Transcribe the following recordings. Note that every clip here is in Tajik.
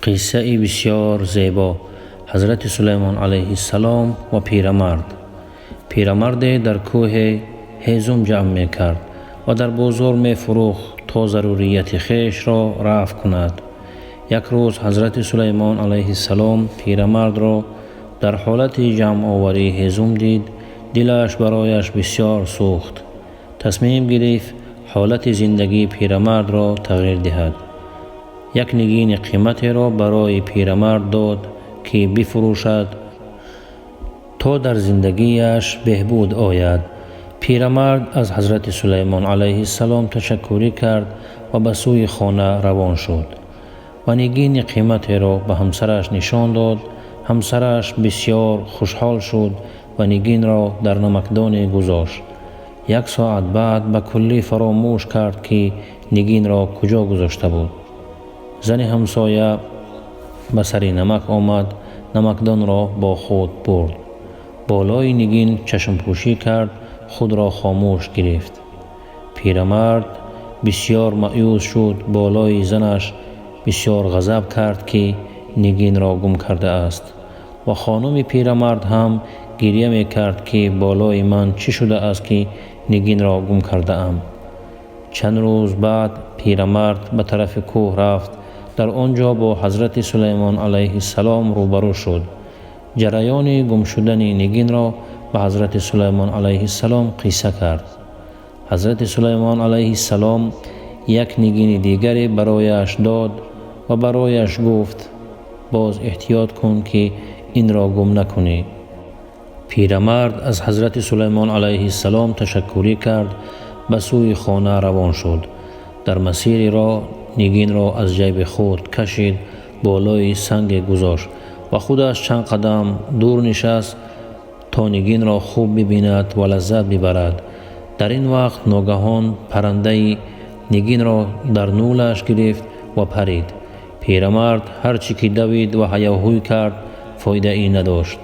Қиссаи бисёр зебо. Ҳазрати Сулаймон алайҳиссалом ва пирамард. Пирамарде дар кӯҳе ҳезум ҷамъ мекард ва дар бозор мефурӯхт, то зарурияти хешро рафъ кунад. Як рӯз Ҳазрати Сулаймон алайҳиссалом пирамардро дар ҳолати ҷамъоварии ҳезум дид. Дилаш барояш бисёр сӯхт. Тасмим гирифт ҳолати зиндагии пирамардро тағйир диҳад. Як нигини қиматеро барои пирамард дод, ки бифурӯшад, то дар зиндагиаш беҳбуд ояд. Пирамард аз Ҳазрати Сулаймон алайҳиссалом ташаккурӣ кард ва ба сӯи хона равон шуд ва нигини қиматеро ба ҳамсараш нишон дод. Ҳамсараш бисёр хушҳол шуд ва нигинро дар намакдоне гузошт. Як соат баъд ба куллӣ фаромӯш кард, ки нигинро куҷо гузошта буд. Зани ҳамсоя ба сари намак омад, намакдонро бо худ бурд, болои нигин чашмпӯшӣ кард, худро хомӯш гирифт. Пирамард бисёр маъюс шуд, болои занаш бисёр ғазаб кард, ки нигинро гум кардааст, ва хонуми пирамард ҳам гирья мекард, ки болои ман чӣ шудааст, ки нигинро гум кардаам. Чанд рӯз баъд пирамард ба тарафи кӯҳ рафт. Дар он ҷо бо Ҳазрати Сулаймон алайҳиссалом рӯбарӯ шуд. Ҷараёни гум шудани нигинро ба Ҳазрати Сулаймон алайҳиссалом қисса кард. Ҳазрати Сулаймон алайҳиссалом як нигини дигаре барояш дод ва барояш гуфт: «Боз эҳтиёт кун, ки инро гум накунӣ». Пирамард аз Ҳазрати Сулаймон алайҳиссалом ташаккурӣ кард, ба сӯи хона равон шуд. Дар масири роҳ нигинро аз ҷайби худ кашид, болои санге гузошт ва худаш чанд қадам дур нишаст, то нигинро хуб бибинад ва лаззат бибарад. Дар ин вақт ногаҳон паррандаи нигинро дар нӯлаш гирифт ва парид. Пирамард ҳар чӣ ки давид ва ҳаёҳӯй кард, фоидаӣ надошт.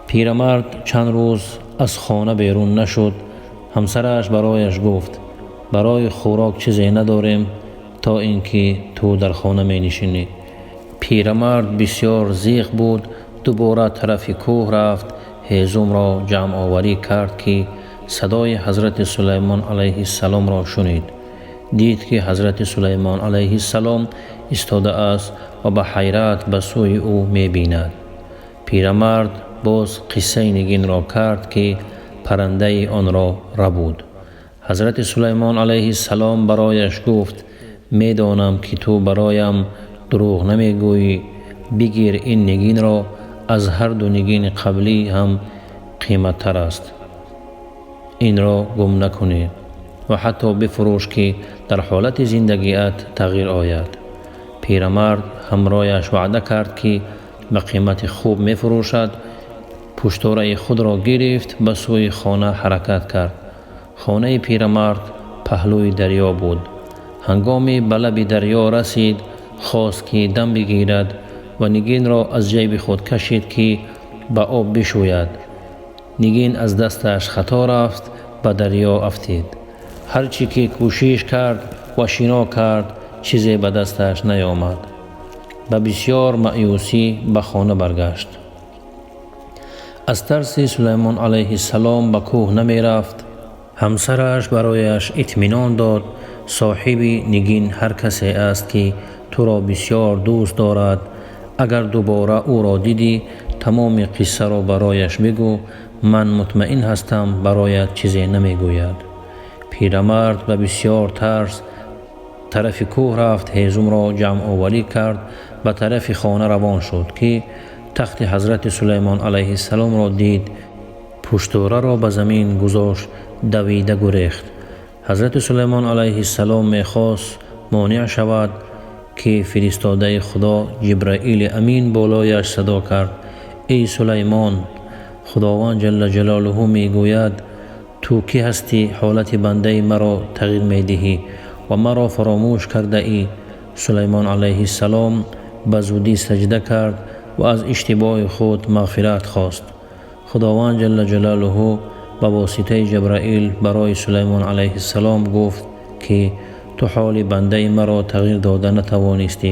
Пирамард чанд рӯз аз хона берун нашуд. Ҳамсараш барояш гуфт: «Барои хӯрок чизе надорем, то ин ки ту дар хона менишинӣ». Пирамард бисёр зиқ буд. Дубора тарафи кӯҳ рафт, ҳезумро ҷамъоварӣ кард, ки садои Ҳазрати Сулаймон алайҳиссаломро шунид. Дид, ки Ҳазрати Сулаймон алайҳиссалом истодааст ва ба ҳайрат ба сӯи ӯ мебинад. Пирамард боз қиссаи нигинро кард, ки паррандаи онро рабуд. Ҳазрати Сулаймон алайҳиссалом барояш гуфт: «Медонам, ки ту бароям дурӯғ намегӯӣ. Бигир ин нигинро, аз ҳарду нигини қаблӣ ҳам қиматтар аст. Инро гум накунӣ ва ҳатто бифурӯш, ки дар ҳолати зиндагиат тағйир ояд». Пирамард ҳамрояш ваъда кард, ки ба қимати хуб мефурӯшад. Пуштораи худро гирифт, ба сӯи хона ҳаракат кард. Хонаи пирамард паҳлӯи дарё буд. Ҳангоми ба лаби дарё расид, хост, ки дам бигирад, ва нигинро аз ҷайби худ кашид, ки ба об бишӯяд. Нигин аз дасташ хато рафт, ба дарё афтид. Ҳар чӣ ки кӯшиш кард ва шино кард, чизе ба дасташ наёмад. Ба бисёр маъюсӣ ба хона баргашт. Аз тарси Сулаймон алайҳиссалом ба кӯҳ намерафт. Ҳамсараш барояш итминон дод: «Соҳиби нигин ҳар касе аст, ки туро бисёр дӯст дорад. Агар дубора ӯро дидӣ, тамоми қиссаро барояш бигӯ. Ман мутмаин ҳастам, бароят чизе намегӯяд». Пирамард ба бисёр тарс тарафи кӯҳ рафт, ҳезумро ҷамъоварӣ кард, ба тарафи хона равон шуд, ки тахти Ҳазрати Сулаймон алайҳиссаломро дид. Пуштораро ба замин гузошт, давида гурехт. Ҳазрати Сулаймон алайҳиссалом мехост монеъ шавад, ки фиристодаи Худо Ҷибраили Амин болояш садо кард: «Эй Сулаймон, Худованд ҷалла ҷалолуҳу мегӯяд: ту кӣ ҳастӣ, ҳолати бандаи маро тағйир медиҳӣ ва маро фаромӯш кардаӣ?» Сулаймон алайҳиссалом ба зудӣ саҷда кард ва аз иштибоҳи худ мағфират хост. Худованд ҷалла ҷалолуҳу ба воситаи Ҷабраил барои Сулаймон алайҳиссалом гуфт, ки ту ҳоли бандаи маро тағйир дода натавонистӣ.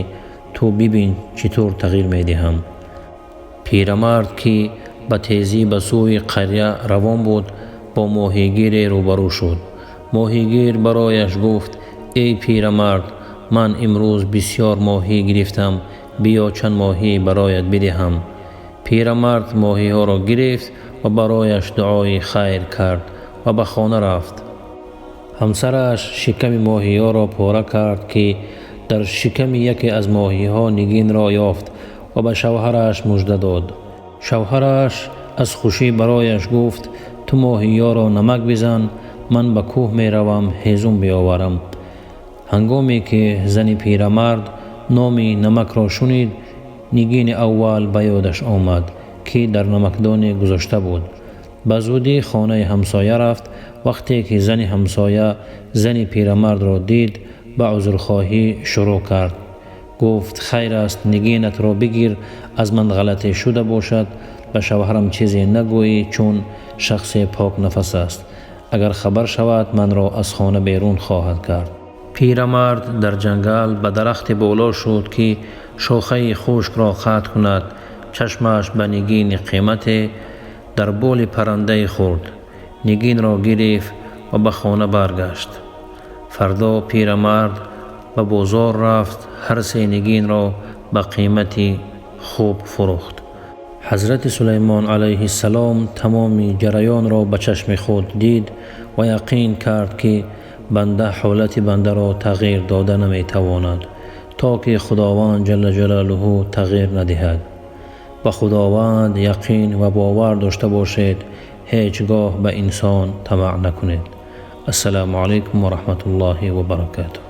Ту бибин, чӣ тур тағйир медиҳам. Пирамард, ки ба тезӣ ба сӯи қаря равон буд, бо моҳигире рӯбарӯ шуд. Моҳигир барояш гуфт: «Эй пирамард, ман имрӯз бисьёр моҳӣ гирифтам, биё, чанд моҳӣ бароят бидиҳам». Пирамард моҳиҳоро гирифт ва барояш дуои хайр кард ва ба хона рафт. Ҳамсараш шиками моҳиҳоро пора кард, ки дар шиками яке аз моҳиҳо нигинро ёфт ва ба шавҳараш мужда дод. Шавҳараш аз хушӣ барояш гуфт: «Ту моҳиёро намак бизан, ман ба кӯҳ меравам, ҳезум биёварам». Ҳангоме ки зани пирамард номи намакро шунид, нигини аввал ба ёдаш омад, ки дар намакдоне гузошта буд. Ба зудӣ хонаи ҳамсоя рафт. Вақте ки зани ҳамсоя зани пирамардро дид, ба узрхоҳӣ шурӯъ кард. Гуфт: «Хайр аст, нигинатро бигир, аз ман ғалате шуда бошад. Ба шавҳарам чизе нагӯӣ, чун шахсе покнафас аст. Агар хабар шавад, манро аз хона берун хоҳад кард». Пирамард дар ҷангал ба дарахте боло шуд, ки шохаи хушкро қатъ кунад. Чашмаш ба нигини қимате дар боли паррандае хӯрд. Нигинро гирифт ва ба хона баргашт. Фардо пирамард ба бозор рафт, ҳар се нигинро ба қимати хуб фурӯхт. Ҳазрати Сулаймон алайҳиссалом тамоми ҷараёнро ба чашми худ дид ва яқин кард, ки банда ҳолати бандаро тағйир дода наметавонад, то ки Худованд ҷалла ҷалолуҳу тағйир надиҳад. Ба Худованд яқин ва бовар дошта бошед, ҳеҷ гоҳ ба инсон тамаъ накунед. Ассалому алайкум ва раҳматуллоҳи ва баракатуҳ.